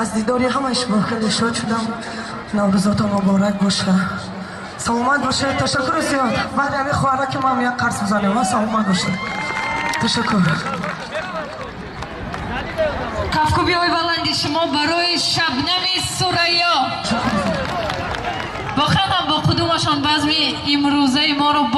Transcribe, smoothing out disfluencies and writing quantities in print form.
Аз дидори ҳамаи шумо хеле шод шудам. Наврӯзотон муборак боша, саломат бошед. Ташаккури зиёд. Баъди ҳамин хоҳара ки ман як қарс бизанем, саломат бошед. Ташаккур. Кафкӯбиҳои баланди шумо барои Шабнами Сурайё. Воқеан ҳам бо қудумашон базми имрӯзаи моро.